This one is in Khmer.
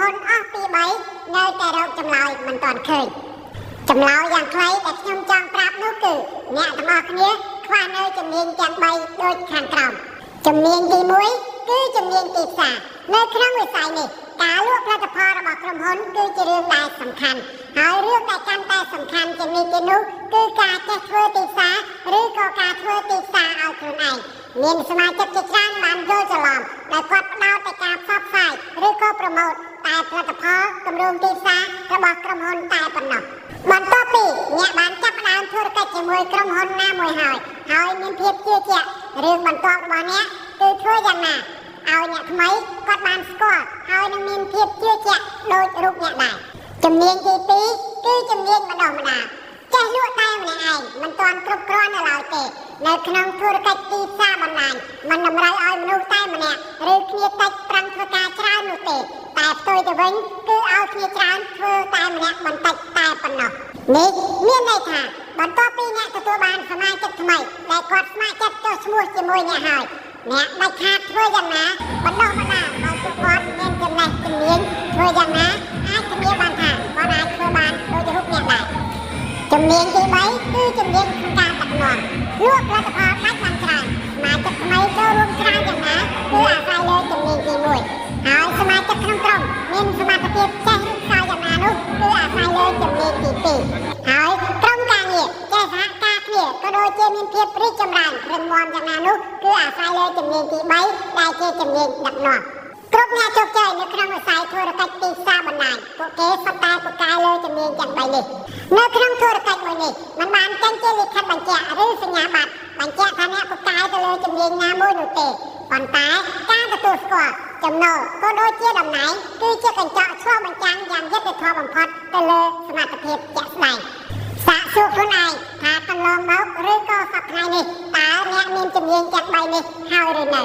ហ៊ុនអស់ពី3នៅតែរកចម្លើយមិនទាន់ឃើញចម្លើយយ៉ាងខ្លីដែលខ្ញុំចង់ប្រាប់នោះគឺអ្នកទាំងអស់គ្នាខ្វះនៅជំនាញទាំង3ដូចខាងក្រោមជំនាញទី1គឺជំនាញទីផ្សារនៅក្នុងវិស័យនេះការលក់ផលិតផលរបស់ក្រុមហ៊ុនគឺជារឿងដែលសំខាន់ហើយរឿងដែលកាន់តែសំខាន់ជាងនេះទៀតនោះគឺការចេះធ្វើទីផ្សារឬក៏ការធ្វើទីផ្សារឲ្យខ្លួនឯងមានសមាជិកជាច្រើនបានយល់ច្រឡំដែលគាត់ផ្ដោតតែការផ្សព្វផ្សាយឬក៏promote តែផលិតផលគម្រោងទីផ្សាររបស់ក្រុមហ៊ុនតែប៉ុណ្ណោះបន្ទាប់ពីអ្នកបានចាប់ផ្ដើមធុរកិច្ចជាមួយក្រុមហ៊ុនណាមួយហើយហើយមានភាពជឿជាក់រឿងបន្ទាប់របស់អ្នកគឺធ្វើយ៉ាងណាឲ្យអ្នកថ្មីគាត់បានស្គាល់ហើយនឹងមានភាពជឿជាក់ដូចរូបអ្នកដែរជំនាញទី2គឺជំនាញបណ្ដុះបណ្ដាលចេះលក់តែម្នាក់ឯងមិនទាន់គ្រប់គ្រាន់នៅឡើយទេនៅក្នុងធុរកិច្ចទីផ្សារបណ្ដាញមិនតម្រូវឲ្យមនុស្សតែម្នាក់ឬគ្នាតិចប្រឹងធ្វើការច្រើននោះទេតែផ្ទុយទៅវិញគឺឲ្យគ្នាច្រើនធ្វើតែម្នាក់បន្តិចតែប៉ុណ្ណោះនេះមានន័យថាបន្ទាប់ពីអ្នកទទួលបានសមាជិកថ្មីដែលគាត់ស្ម័គ្រចិត្តចុះឈ្មោះជាមួយអ្នកហើយអ្នកដាច់ខាតធ្វើយ៉ាងណាបណ្ដុះបណ្ដាលឲ្យពួកគាត់មានចំណេះជំនាញធ្វើយ៉ាងណាអាចធានាបានថាគាត់អាចធ្វើបានដូចរូបអ្នកដែរជំនាញទី3គឺជំនាញក្នុងការដឹកនាំលក់ផលិតផលដាច់បានច្រើនសមាជិកថ្មីចូលរួមច្រើនយ៉ាងណាគឺអាស្រ័យលើជំនាញទី1ហើយសមាជិកក្នុងក្រុមមានសមត្ថភាពចេះឬខ្សោយយ៉ាងណានោះគឺអាស្រ័យលើជំនាញទី2ហើយក្រុមការងារចេះសហការគ្នាក៏ដូចជាមានភាពរីកចម្រើនរឹងមាំយ៉ាងណានោះគឺអាស្រ័យលើជំនាញទី3ដែលជាជំនាញដឹកនាំគ្រប់អ្នកជោគជ័យនៅក្នុងវិស័យធុរកិច្ចទីផ្សារបណ្ដាញពួកគេសុទ្ធតែពូកែលើជំនាញទាំង3នេះនៅក្នុងធុរកិច្ចមួយនេះមិនបានចេញជាលិខិតបញ្ជាក់ឬសញ្ញាបត្របញ្ជាក់ថាអ្នកពូកែទៅលើជំនាញណាមួយនោះទេប៉ុន្តែការទទួលស្គាល់ចំណូលក៏ដូចជាតំណែងគឺជាកញ្ចក់ឆ្លុះបញ្ចាំងយ៉ាងយុត្តិធម៌បំផុតទៅលើសមត្ថភាពជាក់ស្ដែងសាកសួរខ្លួនឯងថាកន្លងមកឬក៏សប្តាហ៍នេះតើអ្នកមានជំនាញទាំង3នេះហើយឬនៅ